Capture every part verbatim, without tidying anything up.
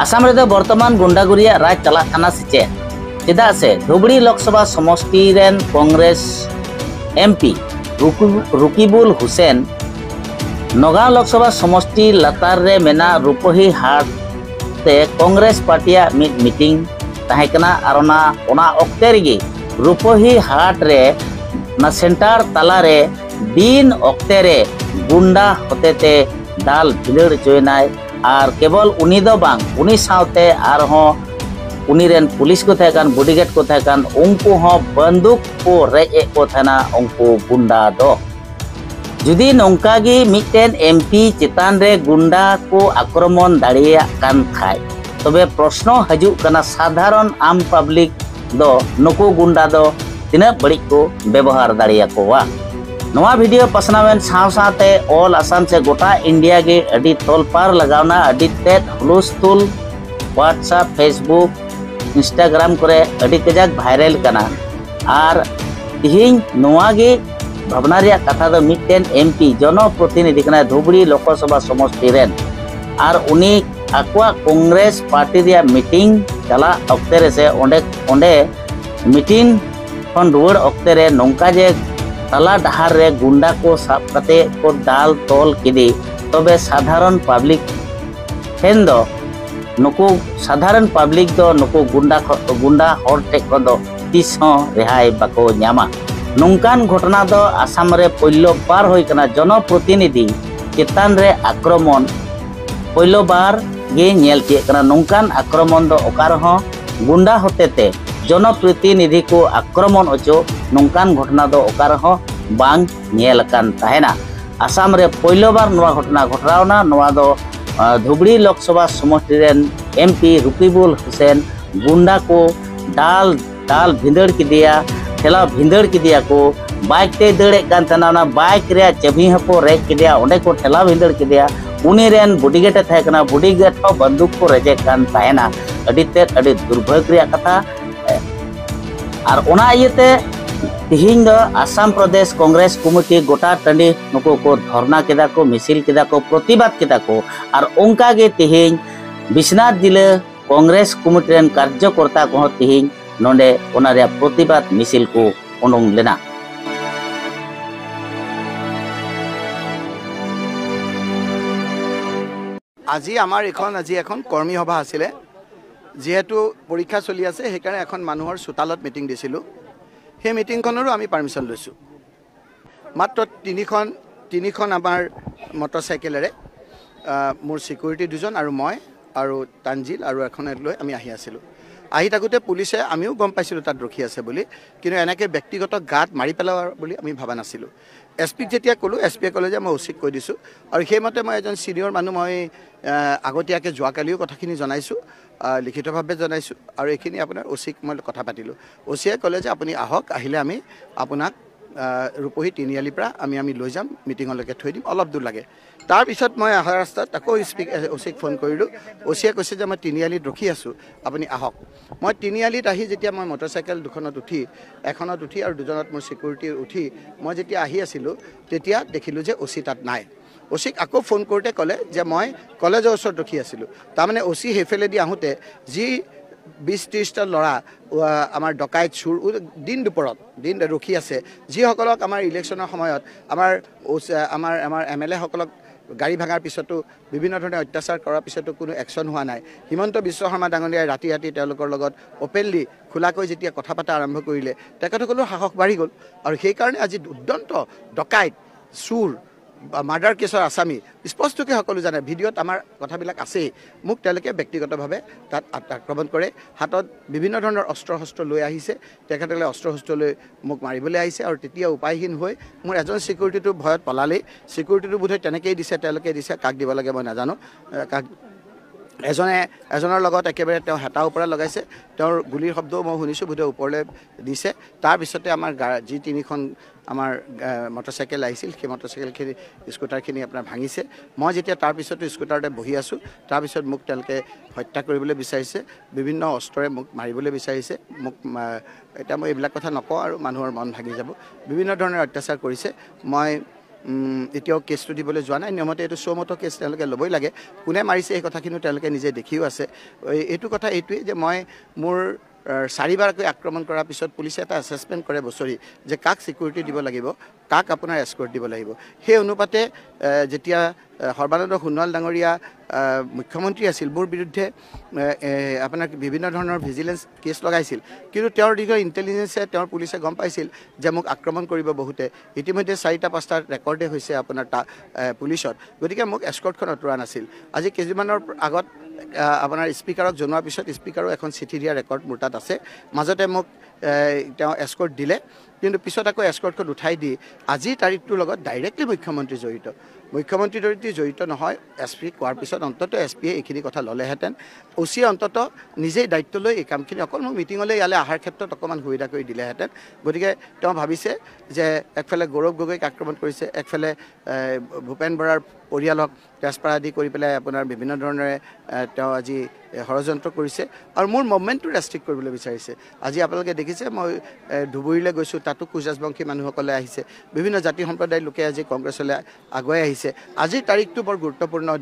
ᱟᱥᱟᱢ ᱨᱮᱫᱚ ᱵᱚᱨᱛᱚᱢᱟᱱ ᱜᱩᱱᱰᱟᱜᱩᱨᱤᱭᱟᱜ ᱨᱟᱡᱽ ᱪᱟᱞᱟᱜ ᱠᱟᱱᱟ ᱥᱮ ᱪᱮᱫ? ᱪᱮᱫᱟᱜ ᱥᱮ ᱫᱷᱩᱵᱽᱲᱤ ᱞᱳᱠᱥᱚᱵᱷᱟ ᱥᱚᱢᱚᱥᱛᱤ ᱨᱮᱱ ᱠᱚᱝᱜᱨᱮᱥ ᱮᱢᱯᱤ ᱨᱩᱠᱤ-, ᱨᱩᱠᱤᱵᱩᱞ ᱦᱩᱥᱮᱱ ᱱᱚᱜᱟᱸᱣ ᱞᱳᱠᱥᱚᱵᱷᱟ ᱥᱚᱢᱚᱥᱛᱤ ᱞᱟᱛᱟᱨ ᱨᱮ ᱢᱮᱱᱟᱜ ᱨᱩᱯᱟᱹᱦᱤ ᱦᱟᱴ ᱛᱮ ᱠᱚᱝᱜᱨᱮᱥ ᱯᱟᱨᱴᱤᱭᱟᱜ ᱢᱤᱫ ᱢᱤᱴᱤᱝ ᱛᱟᱦᱮᱸ ᱠᱟᱱᱟ ᱟᱨ ᱚᱱᱟ, ᱚᱱᱟ ᱚᱠᱛᱮ ᱨᱮᱜᱮ ᱨᱩᱯᱟᱹᱦᱤ ᱦᱟᱴ ᱨᱮ ᱚᱱᱟ ᱥᱮᱱᱴᱟᱨ ᱛᱟᱞᱟᱨᱮ ᱫᱤᱱ ᱚᱠᱛᱮ ᱨᱮ ᱜᱩᱱᱰᱟ ᱦᱚᱛᱮᱛᱮ ᱫᱟᱞ ᱵᱷᱤᱸᱫᱟᱹᱲ ᱦᱚᱪᱚᱭᱮᱱᱟᱭ᱾ ᱟᱨ ᱠᱮᱵᱚᱞ ᱩᱱᱤ ᱫᱚ ᱵᱟᱝ, ᱩᱱᱤ ᱥᱟᱶᱛᱮ ᱟᱨᱦᱚᱸ ᱩᱱᱤ ᱨᱮᱱ ᱯᱩᱞᱤᱥ ᱠᱚ ᱛᱟᱦᱮᱸ ᱠᱟᱱ, ᱵᱚᱰᱤᱜᱟᱨᱰ ᱠᱚ ᱛᱟᱦᱮᱸ ᱠᱟᱱ, ᱩᱱᱠᱩ ᱦᱚᱸ ᱵᱟᱱᱫᱩᱠ ᱠᱚ ᱨᱮᱡ ᱮᱫ ᱠᱚ ᱛᱟᱦᱮᱱᱟ ᱩᱱᱠᱩ ᱜᱩᱱᱰᱟ ᱫᱚ᱾ ᱡᱩᱫᱤ ᱱᱚᱝᱠᱟ ᱜᱮ ᱢᱤᱫᱴᱮᱱ ᱮᱢᱯᱤ ᱪᱮᱛᱟᱱ ᱨᱮ ᱜᱩᱱᱰᱟ ᱠᱚ ᱟᱠᱨᱚᱢᱚᱱ ᱫᱟᱲᱮᱭᱟᱜ ᱠᱟᱱ ᱠᱷᱟᱡ, ᱛᱚᱵᱮ ᱯᱨᱚᱥᱱᱚ ᱦᱤᱡᱩᱜ ᱠᱟᱱᱟ, ᱥᱟᱫᱷᱟᱨᱚᱱ ᱟᱢ ᱯᱟᱵᱽᱞᱤᱠ ᱫᱚ ᱱᱩᱠᱩ ᱜᱩᱱᱰᱟ ᱫᱚ ᱛᱤᱱᱟᱹᱜ ᱵᱟᱹᱲᱤᱡ ᱠᱚ ᱵᱮᱵᱚᱦᱟᱨ ᱫᱟᱲᱮᱭᱟᱠᱚᱣᱟ? ᱱᱚᱣᱟ ᱵᱷᱤᱰᱤᱭᱳ ᱯᱟᱥᱱᱟᱣᱮᱱ ᱥᱟᱶ ᱥᱟᱶᱛᱮ ᱚᱞ ᱟᱥᱟᱢ ᱥᱮ ᱜᱚᱴᱟ ᱤᱱᱰᱤᱭᱟ ᱜᱮ ᱟᱹᱰᱤ ᱛᱚᱞᱯᱟᱨ ᱞᱟᱜᱟᱣᱱᱟ, ᱟᱹᱰᱤ ᱛᱮᱫ ᱦᱩᱞᱩᱥᱛᱩᱞ᱾ WhatsApp, Facebook, Instagram ᱠᱚᱨᱮ ᱟᱹᱰᱤ ᱠᱟᱡᱟᱠ ᱵᱷᱟᱭᱨᱟᱞ ᱠᱟᱱᱟ᱾ ᱟᱨ ᱛᱤᱦᱤᱧ ᱱᱚᱣᱟ ᱜᱮ ᱵᱷᱟᱵᱽᱱᱟ ᱨᱮᱭᱟᱜ ᱠᱟᱛᱷᱟ ᱫᱚ, ᱢᱤᱫᱴᱮᱱ ᱮᱢᱯᱤ, ᱡᱚᱱᱚᱯᱨᱚᱛᱤᱱᱤᱫᱷᱤ ᱠᱟᱱᱟᱭ ᱫᱷᱩᱵᱽᱲᱤ ᱞᱳᱠᱥᱚᱵᱷᱟ ᱥᱚᱢᱚᱥᱛᱤ ᱨᱮᱱ, ᱟᱨ ᱩᱱᱤ ᱟᱠᱚᱣᱟᱜ ᱠᱚᱝᱜᱨᱮᱥ ᱯᱟᱨᱴᱤ ᱨᱮᱭᱟᱜ ᱢᱤᱴᱤᱝ ᱪᱟᱞᱟᱜ ᱚᱠᱛᱮ ᱨᱮ ᱥᱮ ᱚᱸᱰᱮ, ᱚᱸᱰᱮ ᱢᱤᱴᱤᱝ ᱠᱷᱚᱱ ᱨᱩᱣᱟᱹᱲ ᱚᱠᱛᱮ ᱨᱮ ᱱᱚᱝᱠᱟ ᱡᱮ ᱛᱟᱞᱟ ᱰᱟᱦᱟᱨ ᱨᱮ ᱜᱩᱱᱰᱟ ᱠᱚ ᱥᱟᱵ ᱠᱟᱛᱮ ᱠᱚ ᱫᱟᱞ ᱛᱚᱞ ᱠᱮᱫᱮ, ᱛᱚᱵᱮ ᱥᱟᱫᱷᱟᱨᱚᱱ ᱯᱟᱵᱽᱞᱤᱠ ᱴᱷᱮᱱ ᱫᱚ ᱱᱩᱠᱩ ᱥᱟᱫᱷᱟᱨᱚᱱ ᱯᱟᱵᱽᱞᱤᱠ ᱫᱚ ᱱᱩᱠᱩ ᱜᱩᱱᱰᱟ ᱠᱷᱚ-, ᱜᱩᱱᱰᱟ ᱦᱚᱲ ᱴᱷᱮᱡ ᱠᱷᱚᱱ ᱫᱚ ᱛᱤᱥ ᱦᱚᱸ ᱨᱮᱦᱟᱭ ᱵᱟᱠᱚ ᱧᱟᱢᱟ᱾ ᱱᱚᱝᱠᱟᱱ ᱜᱷᱚᱴᱚᱱᱟ ᱫᱚ ᱟᱥᱟᱢ ᱨᱮ ᱯᱳᱭᱞᱳ ᱵᱟᱨ ᱦᱩᱭ ᱠᱟᱱᱟ᱾ ᱡᱚᱱᱚᱯᱨᱚᱛᱤᱱᱤᱫᱷᱤ ᱪᱮᱛᱟᱱ ᱨᱮ ᱟᱠᱨᱚᱢᱚᱱ ᱯᱳᱭᱞᱳ ᱵᱟᱨ ᱜᱮ ᱧᱮᱞ ᱛᱤᱭᱟᱹᱜ ᱠᱟᱱᱟ᱾ ᱱᱚᱝᱠᱟᱱ ᱟᱠᱨᱚᱢᱚᱱ ᱫᱚ ᱚᱠᱟ ᱨᱮᱦᱚᱸ ᱜᱩᱱᱰᱟ ᱦᱚᱛᱮᱛᱮ ᱡᱚᱱᱚᱯᱨᱚᱛᱤᱱᱤᱫᱷᱤ ᱠᱚ ᱟᱠᱨᱚᱢᱚᱱ ᱚᱪᱚ, ᱱᱚᱝᱠᱟᱱ ᱜᱷᱚᱴᱚᱱᱟ ᱫᱚ ᱚᱠᱟ ᱨᱮᱦᱚᱸ ᱵᱟᱝ ᱧᱮᱞ ᱟᱠᱟᱱ ᱛᱟᱦᱮᱱᱟ᱾ ᱟᱥᱟᱢ ᱨᱮ ᱯᱳᱭᱞᱳ ᱵᱟᱨ ᱱᱚᱣᱟ ᱜᱷᱚᱴᱚᱱᱟ ᱜᱷᱚᱴᱟᱣᱱᱟ᱾ ᱱᱚᱣᱟ ᱫᱚ, ᱟ, ᱫᱷᱩᱵᱽᱲᱤ ᱞᱳᱠᱥᱚᱵᱷᱟ ᱥᱚᱢᱚᱥᱛᱤ ᱨᱮᱱ ᱮᱢᱯᱤ ᱨᱩᱠᱤᱵᱩᱞ ᱦᱩᱥᱮᱱ ᱜᱩᱱᱰᱟ ᱠᱚ ᱫᱟᱞ, ᱫᱟᱞ ᱵᱷᱤᱸᱫᱟᱹᱲ ᱠᱮᱫᱮᱭᱟ, ᱴᱷᱮᱞᱟᱣ ᱵᱷᱤᱸᱫᱟᱹᱲ ᱠᱮᱫᱮᱭᱟ ᱠᱚ᱾ ᱵᱟᱭᱤᱠ ᱛᱮᱭ ᱫᱟᱹᱲᱮᱫ ᱠᱟᱱ ᱛᱟᱦᱮᱱᱟ, ᱚᱱᱟ ᱵᱟᱭᱤᱠ ᱨᱮᱭᱟᱜ ᱪᱟᱹᱵᱤ ᱦᱚᱸᱠᱚ ᱨᱮᱡ ᱠᱮᱫᱮᱭᱟ, ᱚᱸᱰᱮ ᱠᱚ ᱴᱷᱮᱞᱟᱣ ᱵᱷᱤᱸᱫᱟᱹᱲ ᱠᱮᱫᱮᱭᱟ᱾ ᱩᱱᱤ ᱨᱮᱱ ᱵᱚᱰᱤᱜᱟᱨᱰ ᱮ ᱛᱟᱦᱮᱸ ᱠᱟᱱᱟ, ᱵᱚᱰᱤᱜᱟᱨᱰ ᱦᱚᱸ ᱵᱟᱱᱫᱩᱠ ᱠᱚ ᱨᱮᱡᱮ ᱠᱟᱱ ᱛᱟᱦᱮᱱᱟ᱾ ᱟᱹᱰᱤ ᱛᱮᱫ, ᱟᱹᱰᱤ ᱫᱩᱨᱵᱷᱟᱹᱜᱽ ᱨᱮᱭᱟᱜ ᱠᱟᱛᱷᱟ᱾ ᱟᱨ ᱚᱱᱟ ᱤᱭᱟᱹᱛᱮ ᱛᱤᱦᱤᱧ ᱫᱚ ᱟᱥᱟᱢ ᱯᱨᱚᱫᱮᱥ ᱠᱚᱝᱜᱨᱮᱥ ᱠᱚᱢᱤᱴᱤ ᱜᱚᱴᱟ ᱴᱟᱺᱰᱤ ᱱᱩᱠᱩ ᱠᱚ ᱫᱷᱚᱨᱱᱟ ᱠᱮᱫᱟ ᱠᱚ, ᱢᱤᱥᱤᱞ ᱠᱮᱫᱟ ᱠᱚ, ᱯᱨᱚᱛᱤᱵᱟᱫ ᱠᱮᱫᱟ ᱠᱚ᱾ ᱟᱨ ᱚᱱᱠᱟ ᱜᱮ ᱛᱤᱦᱤᱧ ᱵᱤᱥᱱᱟᱛᱷ ᱡᱤᱞᱟᱹ ᱠᱚᱝᱜᱨᱮᱥ ᱠᱚᱢᱤᱴᱤ ᱨᱮᱱ ᱠᱟᱨᱡᱚᱠᱚᱨᱛᱟ ᱠᱚᱦᱚᱸ ᱛᱤᱦᱤᱧ ᱱᱚᱰᱮ ᱚᱱᱟ ᱨᱮᱭᱟᱜ ᱯᱨᱚᱛᱤᱵᱟᱫ ᱢᱤᱥᱤᱞ ᱠᱚ ᱩᱰᱩᱝ ᱞᱮᱱᱟ᱾ আজি আমাৰ এইখন, আজি এখন কৰ্মী সভা আছিলে। যিহেতু পৰীক্ষা চলি আছে, সেইকাৰণে এখন মানুহৰ চোতালত মিটিং দিছিলোঁ। সেই মিটিংখনৰো আমি পাৰ্মিশ্যন লৈছোঁ। মাত্ৰ তিনিখন, তিনিখন আমাৰ মটৰচাইকেলেৰে, আহ, মোৰ ছিকিউৰিটি দুজন আৰু মই আৰু তানজিল আৰু এখনে লৈ আমি আহি আছিলোঁ। আহি থাকোঁতে পুলিচে, আমিও গম পাইছিলোঁ তাত ৰখি আছে বুলি, কিন্তু এনেকৈ ব্যক্তিগত গাত মাৰি পেলাব বুলি আমি ভবা নাছিলোঁ। এছ পিক যেতিয়া ক'লোঁ, এছ পিয়ে ক'লে যে মই অ' চিক কৈ দিছোঁ। আৰু সেইমতে মই এজন ছিনিয়ৰ মানুহ, মই, আহ, আগতীয়াকৈ যোৱাকালিও কথাখিনি জনাইছোঁ, আহ, লিখিতভাৱে জনাইছোঁ। আৰু এইখিনি আপোনাৰ অ' চিক মই কথা পাতিলোঁ। অ' চিয়ে ক'লে যে আপুনি আহক, আহিলে আমি আপোনাক, আহ, ৰূপহী তিনিআলিৰ পৰা আমি, আমি লৈ যাম, মিটিঙলৈকে থৈ দিম, অলপ দূৰ লাগে। তাৰপিছত মই অহা ৰাস্তাত আকৌ স্পীক-, অ' চিক ফোন কৰিলোঁ। অ' চিয়ে কৈছে যে মই তিনিআলিত ৰখি আছোঁ, আপুনি আহক। মই তিনিআলিত আহি যেতিয়া মই মটৰচাইকেল দুখনত উঠি, এখনত উঠি আৰু দুজনত মোৰ ছিকিউৰিটি উঠি মই যেতিয়া আহি আছিলোঁ, তেতিয়া দেখিলোঁ যে অ' চি তাত নাই। অ' চিক আকৌ ফোন কৰোঁতে ক'লে যে মই কলেজৰ ওচৰত ৰখি আছিলোঁ। তাৰমানে অ' চি সেইফালেদি আহোঁতে যি বিছ ত্ৰিছটা ল'ৰা, আহ, আমাৰ ডকাইত চুৰ উ-, দিন দুপৰত দিন ৰখি আছে, যিসকলক আমাৰ ইলেকশ্যনৰ সময়ত আমাৰ অ' চি, আমাৰ, আমাৰ এম এল এসকলক গাড়ী ভাঙাৰ পিছতো, বিভিন্ন ধৰণে অত্যাচাৰ কৰাৰ পিছতো কোনো একশ্যন হোৱা নাই। হিমন্ত বিশ্ব শৰ্মা ডাঙৰীয়াই ৰাতি ৰাতি তেওঁলোকৰ লগত অপেনলি, খোলাকৈ যেতিয়া কথা পতা আৰম্ভ কৰিলে, তেখেতসকলৰ সাহস বাঢ়ি গ'ল। আৰু সেইকাৰণে আজি দুৰ্দান্ত ডকাইত, চুৰ, মাৰ্ডাৰ কেছৰ আসামী, স্পষ্টকৈ সকলো জানে, ভিডিঅ'ত আমাৰ কথাবিলাক আছেই। মোক তেওঁলোকে ব্যক্তিগতভাৱে তাত আ-, আক্ৰমণ কৰে, হাতত বিভিন্ন ধৰণৰ অস্ত্ৰ শস্ত্ৰ লৈ আহিছে। তেখেতসকলে অস্ত্ৰ শস্ত্ৰ লৈ মোক মাৰিবলৈ আহিছে আৰু তেতিয়া উপায়হীন হৈ মোৰ এজন ছিকিউৰিটিটো ভয়ত পলালেই। ছিকিউৰিটিটো বোধহয় তেনেকেই দিছে, তেওঁলোকে দিছে, কাক দিব লাগে মই নাজানো। এ, কাক, এজনে এজনৰ লগত একেবাৰে তেওঁ হেতাৰ ওপৰত লগাইছে, তেওঁৰ গুলীৰ শব্দও মই শুনিছোঁ, বোধহয় ওপৰলৈ দিছে। তাৰপিছতে আমাৰ গা-, যি তিনিখন আমাৰ, এ, মটৰচাইকেল আহিছিল, সেই মটৰচাইকেলখিনি, স্কুটাৰখিনি আপোনাৰ ভাঙিছে। মই যেতিয়া তাৰপিছতো স্কুটাৰতে বহি আছোঁ, তাৰপিছত মোক তেওঁলোকে হত্যা কৰিবলৈ বিচাৰিছে, বিভিন্ন অস্ত্ৰৰে মোক মাৰিবলৈ বিচাৰিছে। মোক, আ, এতিয়া মই এইবিলাক কথা নকওঁ আৰু মানুহৰ মন ভাঙি যাব। বিভিন্ন ধৰণে অত্যাচাৰ কৰিছে। মই উম, এতিয়াও কেছটো দিবলৈ যোৱা নাই। নিয়মতে এইটো চুৱ মতো কেছ তেওঁলোকে ল'বই লাগে। কোনে মাৰিছে, সেই কথাখিনিও তেওঁলোকে নিজে দেখিও আছে। এই- এইটো কথা এইটোৱেই যে মই মোৰ, আহ, চাৰিবাৰকৈ আক্ৰমণ কৰাৰ পিছত পুলিচে এটা এছেচমেণ্ট কৰে বছৰি যে কাক ছিকিউৰিটি দিব লাগিব, কাক আপোনাৰ এছকৰ্ট দিব লাগিব। সেই অনুপাতে, আহ, যেতিয়া, আহ, সৰ্বানন্দ সোণোৱাল ডাঙৰীয়া, আহ, মুখ্যমন্ত্ৰী আছিল, মোৰ বিৰুদ্ধে, আহ, এ, আপোনাৰ বিভিন্ন ধৰণৰ ভিজিলেন্স কেছ লগাইছিল, কিন্তু তেওঁৰ দিনৰ ইণ্টেলিজেন্সে, তেওঁৰ পুলিচে গম পাইছিল যে মোক আক্ৰমণ কৰিব বহুতে। ইতিমধ্যে চাৰিটা পাঁচটা ৰেকৰ্ডে হৈছে আপোনাৰ তা-, আহ, পুলিচত। গতিকে মোক এছকৰ্টখন আঁতৰোৱা নাছিল। আজি কেইদিনমানৰ আগত, আহ, আপোনাৰ স্পীকাৰক জনোৱাৰ পিছত স্পীকাৰো এখন চিঠি দিয়া ৰেকৰ্ড মোৰ তাত আছে। মাজতে মোক, এ, তেওঁ এছকৰ্ট দিলে, কিন্তু পিছত আকৌ এছকৰ্টখন উঠাই দি আজিৰ তাৰিখটোৰ লগত ডাইৰেক্টলি মুখ্যমন্ত্ৰী জড়িত। মুখ্যমন্ত্ৰী জড়িত, জড়িত নহয়, এছ পি কোৱাৰ পিছত অন্ততঃ এছ পিয়ে এইখিনি কথা ল'লেহেঁতেন। অ' চিয়ে অন্ততঃ নিজেই দায়িত্ব লৈ এই কামখিনি, অকল মোক মিটিঙলৈ ইয়ালৈ অহাৰ ক্ষেত্ৰত অকণমান সুবিধা কৰি দিলেহেঁতেন। গতিকে তেওঁ ভাবিছে যে একফালে গৌৰৱ গগৈক আক্ৰমণ কৰিছে, একফালে, এ, ভূপেন বৰাৰ পৰিয়ালক ট্ৰেন্সফাৰ আদি কৰি পেলাই আপোনাৰ বিভিন্ন ধৰণেৰে, এ, তেওঁ আজি, এ, ষড়যন্ত্ৰ কৰিছে আৰু মোৰ মুভমেণ্টটো ৰেষ্ট্ৰিক্ট কৰিবলৈ বিচাৰিছে। আজি আপোনালোকে দেখিছে, মই, এ, ধুবুৰীলৈ গৈছোঁ, তাতো কোচ ৰাজবংশী মানুহসকলে আহিছে, বিভিন্ন জাতি সম্প্ৰদায়ৰ লোকে আজি কংগ্ৰেছলৈ আগুৱাই আহিছে। আজিৰ তাৰিখটো বৰ গুৰুত্বপূৰ্ণ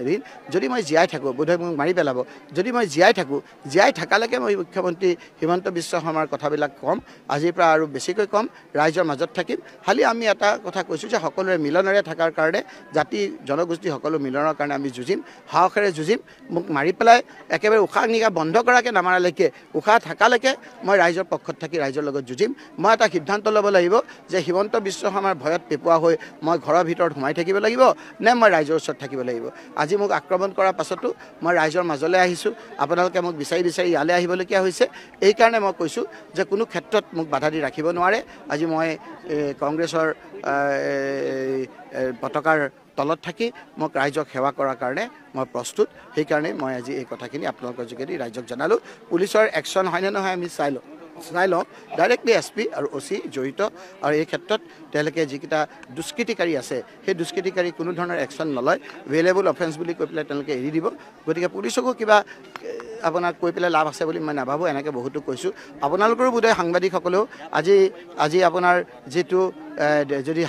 দিন। যদি মই জীয়াই থাকোঁ, বোধহয় মোক মাৰি পেলাব। যদি মই জীয়াই থাকোঁ, জীয়াই থাকালৈকে মই মুখ্যমন্ত্ৰী হিমন্ত বিশ্ব শৰ্মাৰ কথাবিলাক ক'ম, আজিৰ পৰা আৰু বেছিকৈ ক'ম, ৰাইজৰ মাজত থাকিম। খালি আমি এটা কথা কৈছোঁ যে সকলোৰে মিলনেৰে থকাৰ কাৰণে, জাতি জনগোষ্ঠী সকলো মিলনৰ কাৰণে আমি যুঁজিম, সাহসেৰে যুঁজিম। মোক মাৰি পেলাই একেবাৰে উশাহ নিশাহ বন্ধ কৰাকৈ নামাৰালৈকে, উশাহ থাকালৈকে মই ৰাইজৰ পক্ষত থাকি ৰাইজৰ লগত যুঁজিম। মই এটা সিদ্ধান্ত ল'ব লাগিব যে হিমন্ত বিশ্ব শৰ্মাৰ ভয়ত পেপুৱা হৈ মই ঘৰৰ ভিতৰত সোমাই থাকিব লাগিব নে মই ৰাইজৰ ওচৰত থাকিব লাগিব। আজি মোক আক্ৰমণ কৰাৰ পাছতো মই ৰাইজৰ মাজলৈ আহিছোঁ। আপোনালোকে মোক বিচাৰি বিচাৰি ইয়ালৈ আহিবলগীয়া হৈছে। এইকাৰণে মই কৈছোঁ যে কোনো ক্ষেত্ৰত মোক বাধা দি ৰাখিব নোৱাৰে। আজি মই, এ, কংগ্ৰেছৰ, আ, এ, এ, পতাকাৰ তলত থাকি মোক ৰাইজক সেৱা কৰাৰ কাৰণে মই প্ৰস্তুত। সেইকাৰণে মই আজি এই কথাখিনি আপোনালোকৰ যোগেদি ৰাইজক জনালোঁ। পুলিচৰ একশ্যন হয়নে নহয় আমি চাই লওঁ। চাই লওঁ, ডাইৰেক্টলি এছ পি আৰু অ' চি জড়িত। আৰু এই ক্ষেত্ৰত তেওঁলোকে যিকেইটা দুষ্কৃতিকাৰী আছে, সেই দুষ্কৃতিকাৰী কোনো ধৰণৰ একশ্যন নলয়, বেইলেবল অফেন্স বুলি কৈ পেলাই তেওঁলোকে এৰি দিব। গতিকে পুলিচকো কিবা এ, আপোনাক কৈ পেলাই লাভ আছে বুলি মই নাভাবোঁ। এনেকৈ বহুতো কৈছোঁ। আপোনালোকৰো বোধহয় সাংবাদিকসকলেও আজি আজি আপোনাৰ যিটো এ, যদি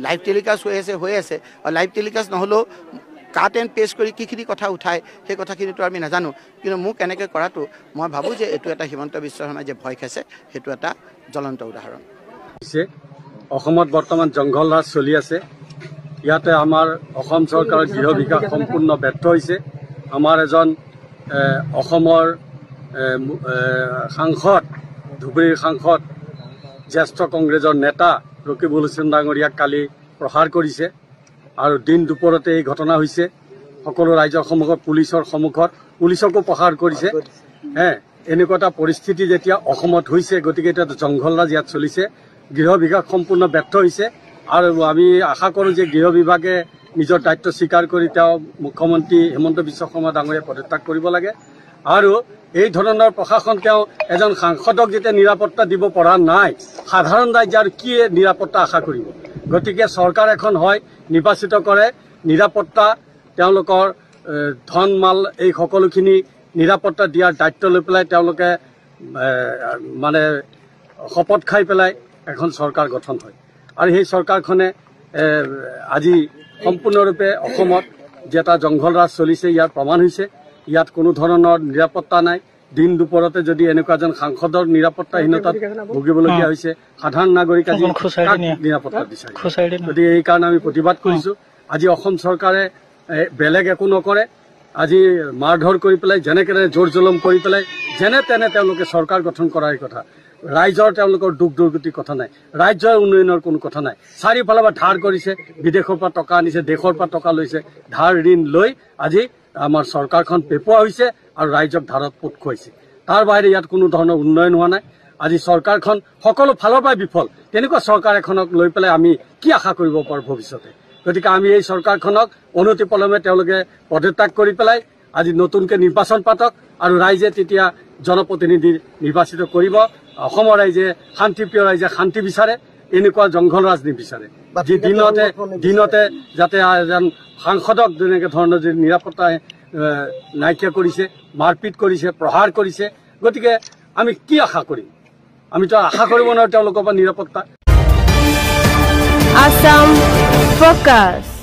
লাইভ টেলিকাষ্ট হৈ আছে, হৈ আছে, লাইভ টেলিকাষ্ট নহ'লেও কাট এণ্ড পেষ্ট কৰি কিখিনি কথা উঠায়, সেই কথাখিনিতো আমি নাজানো। কিন্তু মোক এনেকৈ কৰাটো, মই ভাবোঁ যে এইটো এটা হিমন্ত বিশ্ব শৰ্মাই যে ভয় খাইছে, সেইটো এটা জ্বলন্ত উদাহৰণ। হৈছে। অসমত বৰ্তমান জংঘল ৰাজ চলি আছে। ইয়াতে আমাৰ অসম চৰকাৰৰ গৃহ বিভাগ সম্পূৰ্ণ ব্যৰ্থ হৈছে। আমাৰ এজন এ, অসমৰ এ, মু- এ, সাংসদ, ধুবুৰীৰ সাংসদ, জ্যেষ্ঠ কংগ্ৰেছৰ নেতা ৰকিবুল হুছেইন ডাঙৰীয়াক কালি প্ৰহাৰ কৰিছে আৰু দিন দুপৰতে এই ঘটনা হৈছে। সকলো ৰাইজৰ সন্মুখত, পুলিচৰ সন্মুখত, পুলিচকো প্ৰহাৰ কৰিছে। হে, এনেকুৱা এটা পৰিস্থিতি যেতিয়া অসমত হৈছে, গতিকে এতিয়া জংঘল ৰাজ ইয়াত চলিছে। গৃহ বিভাগ সম্পূৰ্ণ ব্যৰ্থ হৈছে আৰু আমি আশা কৰোঁ যে গৃহ বিভাগে নিজৰ দায়িত্ব স্বীকাৰ কৰি তেওঁ মুখ্যমন্ত্ৰী হিমন্ত বিশ্ব শৰ্মা ডাঙৰীয়া পদত্যাগ কৰিব লাগে। আৰু এই ধৰণৰ প্ৰশাসন, তেওঁ এজন সাংসদক যেতিয়া নিৰাপত্তা দিব পৰা নাই, সাধাৰণ ৰাইজে আৰু কি নিৰাপত্তা আশা কৰিব? গতিকে চৰকাৰ এখন হয়, নিৰ্বাচিত কৰে, নিৰাপত্তা, তেওঁলোকৰ এ, ধন মাল, এই সকলোখিনি নিৰাপত্তা দিয়াৰ দায়িত্ব লৈ পেলাই তেওঁলোকে এ, মানে শপত খাই পেলাই এখন চৰকাৰ গঠন হয়। আৰু সেই চৰকাৰখনে এ, আজি সম্পূৰ্ণৰূপে অসমত যে এটা জংঘল ৰাজ চলিছে, ইয়াৰ প্ৰমাণ হৈছে। ইয়াত কোনো ধৰণৰ নিৰাপত্তা নাই। দিন দুপৰতে যদি এনেকুৱা এজন সাংসদৰ নিৰাপত্তাহীনতাত ভুগিবলগীয়া হৈছে, সাধাৰণ নাগৰিক আজি কাক নিৰাপত্তা বিচাৰিব? গতিকে এই কাৰণে আমি প্ৰতিবাদ কৰিছো। আজি অসম চৰকাৰে এ, বেলেগ একো নকৰে। আজি মাৰধৰ কৰি পেলাই, যেনে তেনে জোৰ জুলুম কৰি পেলাই, যেনে তেনে তেওঁলোকে চৰকাৰ গঠন কৰাৰ কথা। ৰাইজৰ তেওঁলোকৰ দুখ দুৰ্গতিৰ কথা নাই, ৰাজ্যৰ উন্নয়নৰ কোনো কথা নাই। চাৰিওফালৰ পৰা ধাৰ কৰিছে, বিদেশৰ পৰা টকা আনিছে, দেশৰ পৰা টকা লৈছে, ধাৰ ঋণ লৈ আজি আমাৰ চৰকাৰখন পেপোৱা হৈছে আৰু ৰাইজক ধাৰত পোত খুৱাইছে। তাৰ বাহিৰে ইয়াত কোনো ধৰণৰ উন্নয়ন হোৱা নাই। আজি চৰকাৰখন সকলো ফালৰ পৰাই বিফল। তেনেকুৱা চৰকাৰ এখনক লৈ পেলাই আমি কি আশা কৰিব পাৰোঁ ভৱিষ্যতে? গতিকে আমি এই চৰকাৰখনক অনতিপলমে তেওঁলোকে পদত্যাগ কৰি পেলাই আজি নতুনকৈ নিৰ্বাচন পাতক আৰু ৰাইজে তেতিয়া জনপ্ৰতিনিধি নিৰ্বাচিত কৰিব। অসমৰ ৰাইজে, শান্তিপ্ৰিয় ৰাইজে শান্তি বিচাৰে, এনেকুৱা জংঘল ৰাজ নিবিচাৰে। যি দিনতে দিনতে যাতে এজন সাংসদক যেনেকে ধৰণৰ যদি নিৰাপত্তাই এ, নাইকিয়া কৰিছে, মাৰপিট কৰিছে, প্ৰহাৰ কৰিছে, গতিকে আমি কি আশা কৰিম? আমিতো আশা কৰিব নোৱাৰোঁ তেওঁলোকৰ পৰা নিৰাপত্তা। Assam Focus.